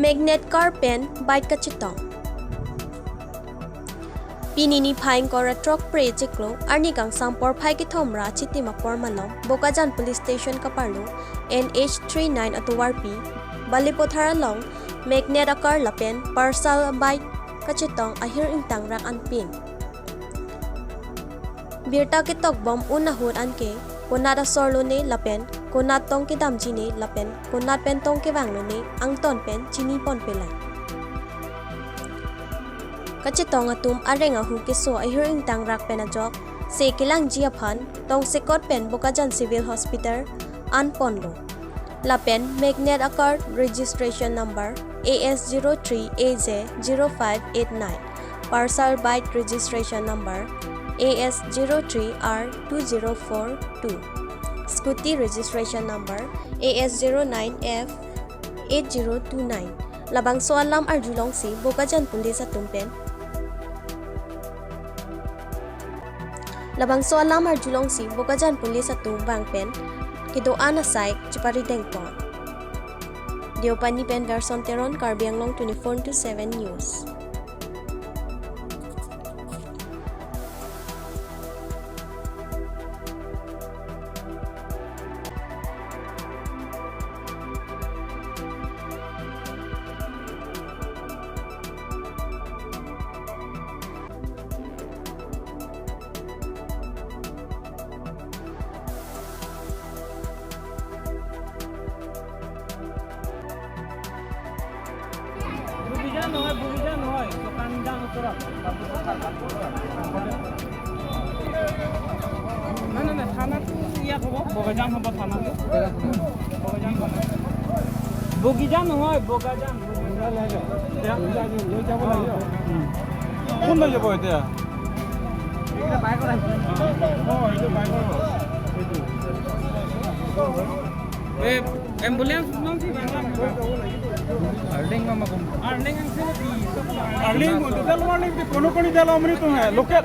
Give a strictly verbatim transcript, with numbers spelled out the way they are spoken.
Magnet car pen bike kachetong. Pini niphai ingkoi ra throk phre chiklo arni kangsam porphai kethom ra chitim apor malom Bokajan Police Station kaparlo N H three nine atovarpi Balipathar along magnet a-car lapen Pulsar bike kachetong ahir ingtangrak anpin. Birta ketokbom un ahut anke konat asor lone lapen konat tong kedamjine lapen konat pen tong kevang lone angton pen chiniponpelang. Kachetong atum areng ahu keso ahir ingtangrak pen ajok se kelangji aphan tongsekot pen Bokajan Civil Hospital anponlo. Lapen magnet a-car registration number A S zero three A J zero five eight nine, Pulsar bike registration number A S zero three R two zero four two, scooty registration number A S zero nine F eight zero two nine. Labangso alam arjulongsi Bokajan Police atum pen Labangso alam arjulongsi Bokajan Police atum vang pen kedo-an asai cheparidengpon. Deopani pen Verson Teron, Karbi Anglong twenty-four into seven News. Bogijan নহয়, Bogijan নহয়, Sukanjan ওচৰত। নাই, নাই, নাই, থানাটো ইয়াত হ'ব, বগাজান হ'ব থানাটো। বগাজান হ'ব। বগিজান নহয়, বগাজান, বগাজান। লৈ যাব লাগিব। উম। কোন লৈ যাব এতিয়া? এইকেইটা বাইকত আহিছে। অ, এইটো বাইকৰ হয়। এইটো। এই ambulance nang si bang lang. Arleng mama kum. Arleng ang sila di. Arleng mo, total mo arleng di kono kono dala amri tum hai, local.